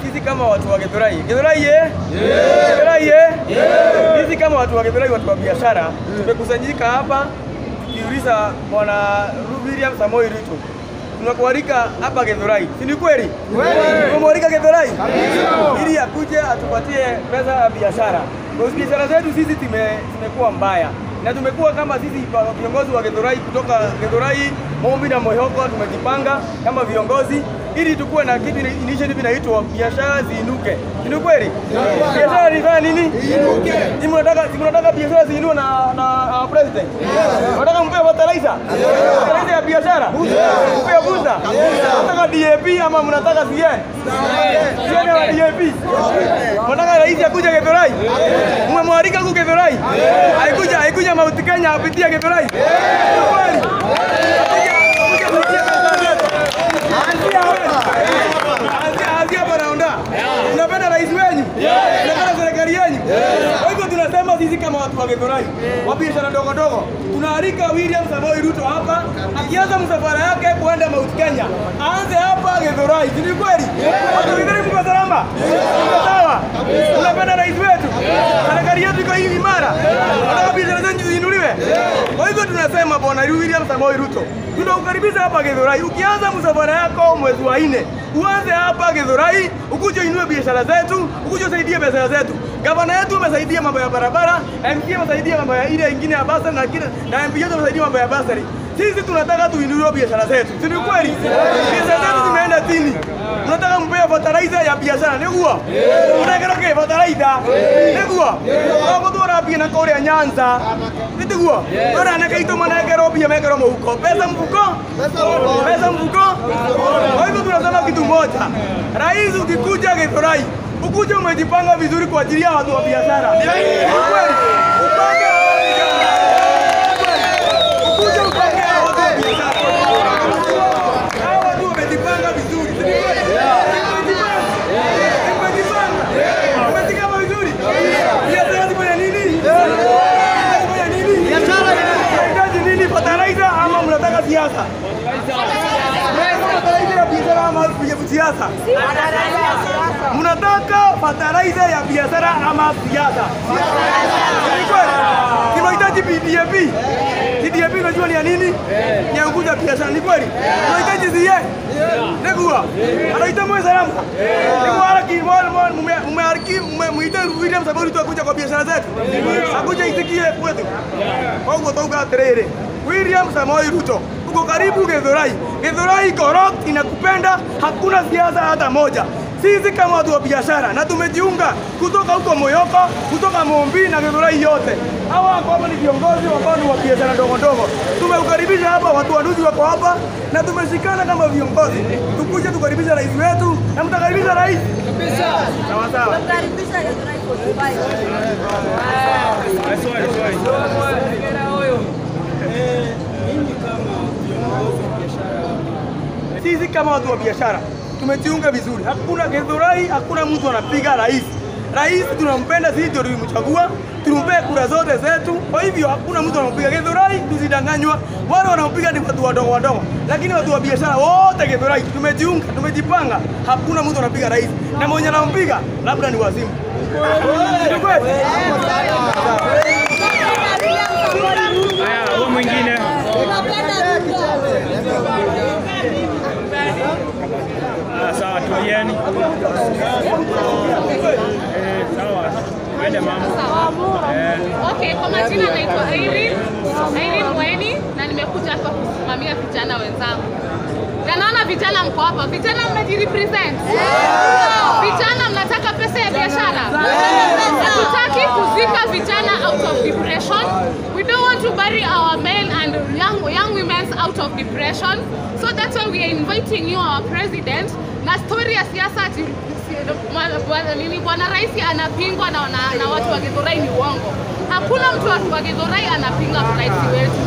Sisi kama watu wa Githurai, Githurai ye? Githurai ye? Sisi kama watu wa Githurai, watu wa biashara, tumekusanyika hapa tukiuliza Bwana William Samoei Ruto. Tunakualika hapa Githurai. Si ni kweli? Tumemwalika Githurai ili akuje atupatie pesa ya biashara. Kwa biashara zetu sisi tumekuwa mbaya. Na tumekuwa kama sisi viongozi wa Githurai kutoka Githurai, Mombi na Mwihoko tumejipanga kama viongozi ili tukue na kitu initiative inaitwa biashara ziinuke. Ni kweli? Biashara ni fanya nini? Iinuke. Mnataka biashara ziinue na president. Mnataka mpe fertilizer? Fertilizer ya biashara? Mpe booster? Mnataka DAP ama mnataka CN? CN wa DAP. Mnataka rais akuje Githurai? Mmemwalika huko Githurai? Haikuja Mount Kenya apitia Githurai? Kweli? Anzia hapa raunda. Unapenda rais wenu? Unapenda serikali yenu? Kwa hivyo tunasema sisi kama watu wa Githurai, wa biashara ndogo ndogo, tunaalika William Samoei Ruto hapa, akianza msafara yake kuenda Mount Kenya, aanze hapa Githurai. Si ni kweli? Watu wa Githurai mko salama? Mko sawa? Unapenda rais wetu? Serikali yetu iko hivi imara. Nataka biashara zetu ziinuliwe. Kwa hivyo tunasema Bwana William Samoei Ruto, tunakukaribisha hapa Githurai. Ukianza msafara yako mwezi wa 4, uanze hapa Githurai, ukuje inue biashara zetu, ukuje usaidie biashara zetu. Gavana yetu amesaidia mambo ya barabara, MP amesaidia mambo ya ile nyingine ya basari na MP yetu amesaidia mambo ya basari. Sisi tunataka tuinue biashara zetu. Si ni kweli? Biashara zetu zimeenda chini. Tunataka mpea fertilizer ya biashara, niguo? Unataka ke fertilizer? Niguo? Kwa tora pia na kore Nyanza. Niguo? Tora na kaito manegero pia mekero mhuko. Pesa mfuko? Pesa mfuko? Kwa hivyo tunasema kitu moja. Rais ukikuja Githurai, ukuje umejipanga vizuri kwa ajili ya watu wa biashara. Ni kweli? Upange ukuje upange watu wa biashara. Hao watu wamejipanga vizuri. Umejipanga. Umejipanga vizuri. Biashara zifanya nini? Zifanya nini? Biashara inahitaji nini? Fertilizer ama mnataka siasa? Fertilizer ya biashara ama siasa? Mnataka fertilizer ya biashara ama siasa? Ni kweli? Tunahitaji DAP. DAP unajua ni ya nini? Ni ya kukuza biashara, ni kweli? Tunahitaji CN. Nikuwa. Anaita mwe salamu. Nikuwa haraki mmeariki mmemuita William Samoei Ruto akuja kwa biashara zetu. Akuja itikie kwetu. Kwa hiyo toka terere. William Samoei Ruto uko karibu Githurai. Githurai corrupt inakupenda, hakuna siasa hata moja. Sisi kama watu wa biashara na tumejiunga kutoka huko Mwihoko, kutoka Mombi na Githurai yote. Hawa hapa ni viongozi ambao ni wa biashara ndogo ndogo. Tumeukaribisha hapa watu wanuzi wako hapa na tumeshikana kama viongozi. Tukuje tukaribisha rais wetu na mtakaribisha rais. Kabisa. Sawa sawa. Tukaribisha Githurai 45. Mimi kama viongozi wa biashara, sisi kama watu wa biashara tumejiunga vizuri. Hakuna Githurai, hakuna mtu anapiga rais. Rais tunampenda sisi, ndio tulimchagua, tulimpea kura zote zetu. Kwa hivyo hakuna mtu anampiga Githurai, tusidanganywa. Wale wanaopiga ni watu wadogo wadogo, lakini watu wa biashara wote Githurai tumejiunga, tumejipanga. Hakuna mtu anapiga rais, na mwenye anampiga labda ni wazimu. Ni kweli? Haya, huyo mwingine. Sawa, tulieni. Sawa. Twende mama. Okay, kwa majina naitwa Irene Mweni na nimekuja hapa kusimamia vijana wenzangu. Na naona vijana mko hapa. Vijana mmejirepresent. Vijana mnataka pesa ya biashara. Hatutaki kuzika vijana out of depression. We don't want to bury our men and young women out of depression. So that's why we are inviting you, our president. Na story ya siasa ati bwana rais anapingwa na watu wa Githurai ni uongo. Hakuna mtu wa Githurai anapinga rais wetu.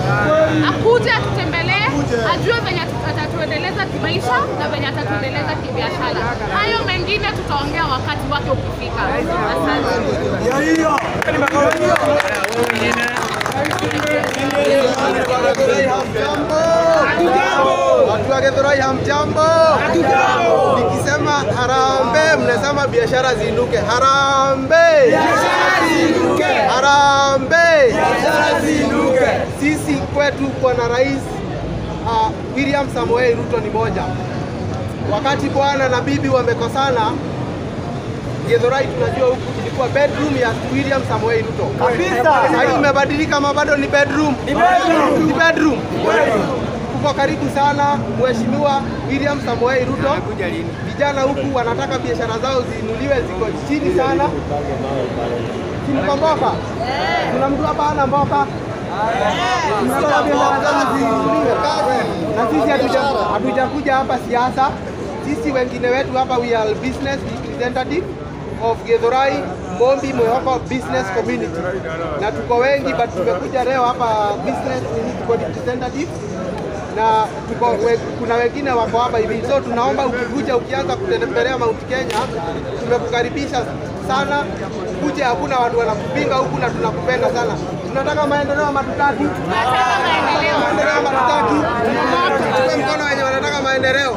Akuje atutembelee, ajue venye atatuendeleza kimaisha na venye atatuendeleza kibiashara. Hayo mengine tutaongea wakati wake ukifika. Asante. Watu wa Githurai hamjambo. Nikisema harambee Tunasema biashara ziinuke. Harambee! Biashara ziinuke! Harambee! Biashara ziinuke! Sisi kwetu bwana Rais William Samoei Ruto ni moja. Wakati bwana na bibi wamekosana, Githurai tunajua huku ilikuwa bedroom ya William Samoei Ruto. Kabisa. Sasa hii imebadilika ama bado ni bedroom? Ni bedroom. Ni bedroom. Tuko karibu sana Mheshimiwa William Samoei Ruto. Vijana huku wanataka biashara zao ziinuliwe, ziko chini sana. Simko mboka? Kuna mtu hapa hana mboka? Tunataka biashara zao ziinuliwe. Na sisi hatujakuja hapa siasa. Sisi wengine wetu hapa we are business representative of Githurai Mombi Mwihoko Business Community. Na tuko wengi but tumekuja leo hapa business tuko representative na tuko kuna wengine wako hapa hivi. So tunaomba ukikuja ukianza kutembelea Mount Kenya, tumekukaribisha sana. Kuja, hakuna watu wanakupinga huku na tunakupenda sana. Tunataka maendeleo ama hatutaki? Tunataka maendeleo. Maendeleo ama hatutaki? Tupe mkono wenye wanataka maendeleo.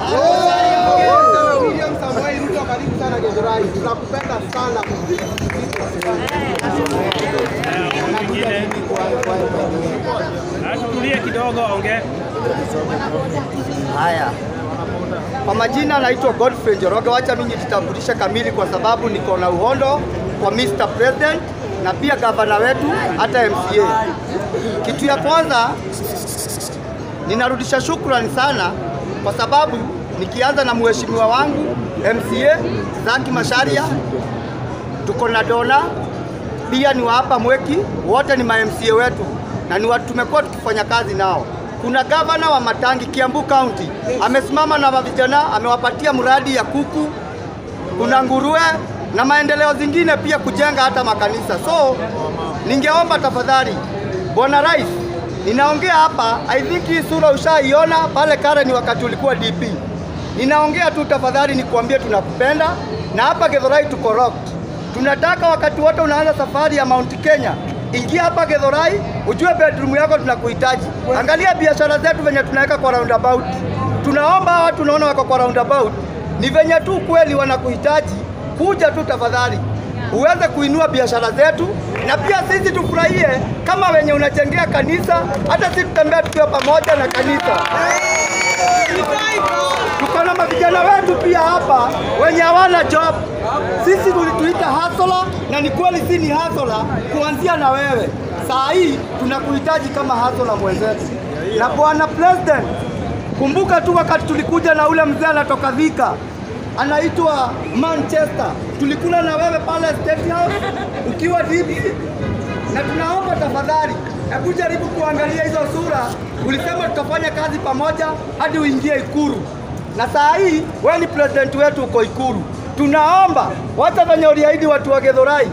William Samoei Ruto, karibu sana Githurai. Tunakupenda sana. Mwingine. Tulie kidogo ongee. Haya. Kwa majina naitwa Godfrey Njoroge. Wacha mimi nijitambulishe kamili kwa sababu niko na uhondo kwa Mr. President na pia gavana wetu hata MCA. Kitu ya kwanza ninarudisha shukrani sana kwa sababu nikianza na mheshimiwa wangu MCA Zaki Macharia, tuko na Dona pia ni wa hapa Mweki, wote ni ma MCA wetu na ni watu tumekuwa tukifanya kazi nao. Kuna gavana wa Matangi Kiambu County amesimama na vijana, amewapatia mradi ya kuku, kuna nguruwe na maendeleo zingine pia kujenga hata makanisa. So ningeomba tafadhali Bwana Rais, ninaongea hapa, I think hii sura ushaiona pale Karen wakati ulikuwa DP. Ninaongea tu tafadhali nikuambie tunakupenda na hapa Githurai tuko rocked. Tunataka wakati wote unaanza safari ya Mount Kenya, ingia hapa Githurai, ujue bedroom yako tunakuhitaji. Angalia biashara zetu venye tunaweka kwa roundabout. Tunaomba watu tunaona wako kwa roundabout, ni venye tu kweli wanakuhitaji, kuja tu tafadhali uweze kuinua biashara zetu na pia sisi tufurahie kama wenye unajengea kanisa, hata sisi tutembea tukiwa pamoja na kanisa. Tuko na mavijana wetu pia hapa wenye hawana job. Sisi tulituita hustler na ni kweli si ni hustler kuanzia na wewe. Saa hii tunakuhitaji kama hustler mwenzetu. Na Bwana President, kumbuka tu wakati tulikuja na ule mzee anatoka Thika anaitwa Manchester, tulikula na wewe pale State House ukiwa DP, na tunaomba tafadhali hebu jaribu kuangalia hizo sura. Ulisema tutafanya kazi pamoja hadi uingie Ikulu, na saa hii wewe ni president wetu uko Ikulu. Tunaomba wacha venye uliahidi watu wa Githurai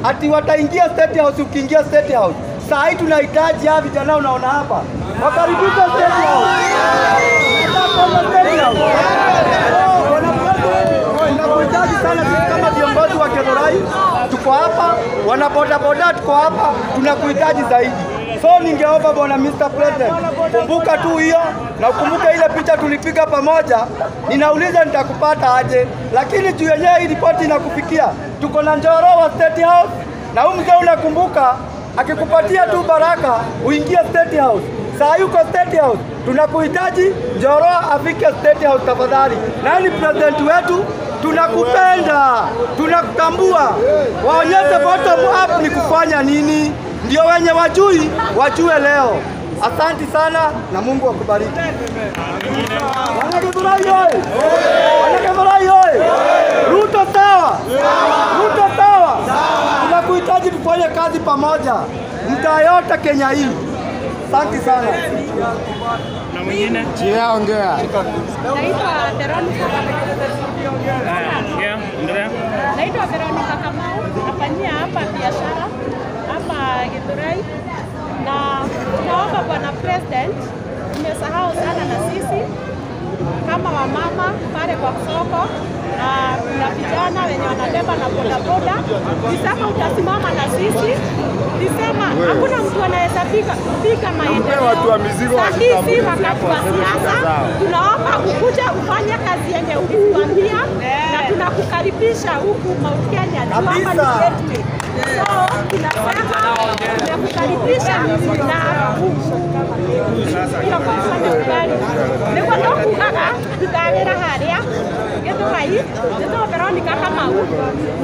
ati wataingia State House, ukiingia State House saa hii tunahitaji hawa vijana unaona hapa wakaribisha State House. State House. Tunakuhitaji sana sisi kama viongozi wa Githurai, tuko hapa, wana boda boda tuko hapa, tunakuhitaji zaidi. So ningeomba Bwana Mr. President, kumbuka tu hiyo na ukumbuke ile picha tulipiga pamoja. Ninauliza nitakupata aje, lakini juu yenyewe hii ripoti inakufikia. Tuko na Njoro wa State House na huyu mzee unakumbuka akikupatia tu baraka uingie State House. Saa hii uko State House, tunakuhitaji Njoro afike State House tafadhali. Nani president wetu? Tunakupenda, tunakutambua. Waonyeshe bottom up ni kufanya nini, ndio wenye wajui wajue leo. Asante sana na Mungu akubariki. Wana Githurai oye! Wana Githurai oye! Ruto sawa! Ruto sawa! Tunakuhitaji tufanye kazi pamoja, mtaa yote Kenya hii. Asante sana. Na mwingine? Ongea. Naitwa Veronica. Ongea, endelea. Naitwa Veronica Kamau, nafanyia hapa biashara hapa Githurai, na tunaomba Bwana President, umesahau sana na sisi kama wamama pale kwa soko na kuna vijana wenye wanabeba na bodaboda. Nisema utasimama na sisi, nisema hakuna mtu anaweza piga maendeleo. Sisi wakati wa siasa tunaomba ukuja ufanye kazi yenye ulituambia, na tunakukaribisha. Tumekukaribisha huku Mount Kenya juu hapa ni gateway. So tunasema tumekukaribisha na nĩguo tũkugaga ndutagĩra harĩa Gĩthũrai njĩtagwo Veronica Kamau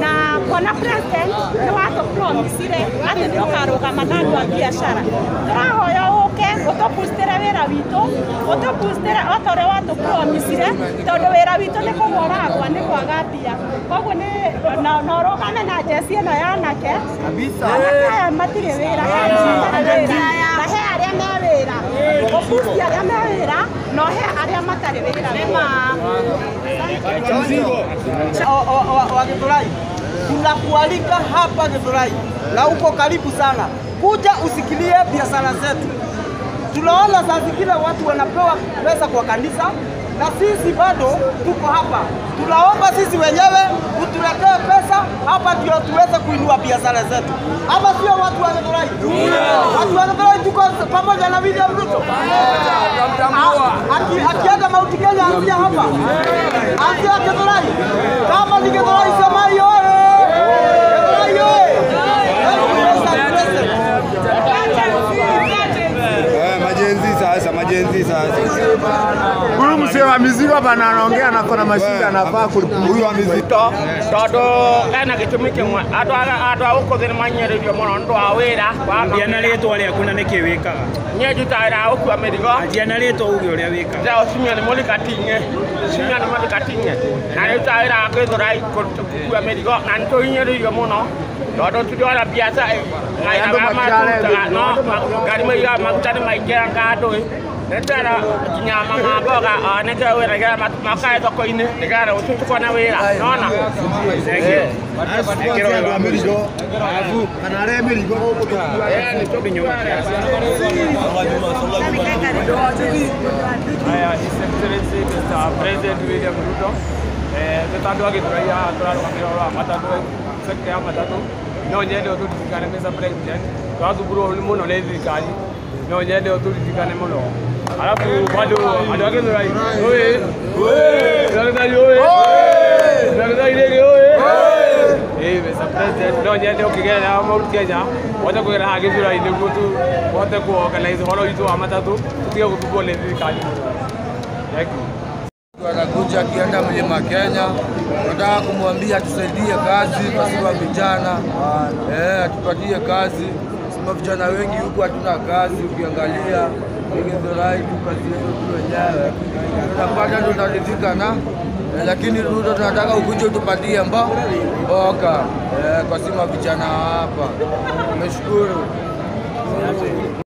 na bwana president nĩ watũpromisire atĩ nĩ ũkarũgama na andũ a biacara. Tũrahoya ũke ũtũbustĩre wĩra witũ, ũtũbustĩre o ta ũrĩa watũpromisire tondũ wĩra witũ nĩ kũgwa ũragwa nĩ kwaga mbia. Koguo nĩ na ũrũgame na njeci ĩno ya anake Kabisa. Anake aya matirĩ wĩra, he arĩa matarĩ wĩra na he arĩa me wĩra. Ũbusti arĩa me wĩra na ũhe arĩa matarĩ wĩra. Wa Githurai, tunakualika hapa Githurai na uko karibu sana, kuja usikilie biashara zetu. Tunaona saa zingine watu wanapewa pesa kwa kanisa na sisi bado tuko hapa. Tunaomba sisi wenyewe utuletee pesa hapa ndio tuweze kuinua biashara zetu. Ama sio watu wa Githurai? Watu wa Githurai tuko pamoja na William Ruto. Akienda Mount Kenya anzia hapa. Anzia Githurai. Kama ni Githurai sema hiyo. Githurai oye. Majenzi sasa. Huyu msee wa mizigo bana anaongea na kona mashida anafaa huyu wa mizigo. Tondu ena gĩtũmi kĩmwe andũ a gũkũ thĩ nĩmanyĩrĩirio mũno nĩ ũndũ wa wĩra wa Ambia na rĩtwa rĩaku na nĩkĩ wĩkaga. Niĩ ndutaga wĩra wa gũkua mĩrigo. Anjia na rĩtwa uge ũrĩa wĩkaga. Ndĩragwo Simeon Mũrikating'e. Simeon Mũrikating'e. Na nĩ ndutaga wĩra wa Gĩthũrai gũkua mĩrigo na nĩ tũhinyĩrĩirio mũno tondũ tũtirona biacara Andũ matirarethwo. no ngari maigaga maguta nĩ maingĩra kandũ nĩtwera nginya mama mboga nĩkĩo wĩra nĩgetha makae thoko-inĩ nĩgetha rũciũ tũkona wĩra nona. Kwanzia andũ a mĩrigo alafu kana arĩa mĩrigo gũkũ Haya, His Excellency Mr. President William Ruto, twĩ andũ a Githurai haha tũrarũgamĩrĩra ũhoro wa matatũ, sector ya matatũ. No nyende ũtũririkane Mr. President, tũrathumbũrwo mũno nĩ thirikari, no nyende ũtũririkane mũno. Alafu bado andũ a Githurai oye, andũ a Githurai oye, andũ a Githurai rĩngĩ oye. Mr. President, no nyende ũkĩgerera Mount Kenya, ũhote kũgera haha Githurai nĩguo tũhote kũ organize ũhoro witũ wa matatũ, tũtige gũthumbũrwo nĩ thirikari mũno. Thank you. Anakuja akienda Mlima Kenya, tunataka kumwambia atusaidie kazi kwa sababu vijana atupatie kazi. Sima vijana wengi huku hatuna kazi, ukiangalia Githurai tu kazi yetu tu wenyewe tunapata, tunaridhika na lakini Ruto tunataka ukuje utupatie mboga kwa sima vijana hapa. Tumeshukuru.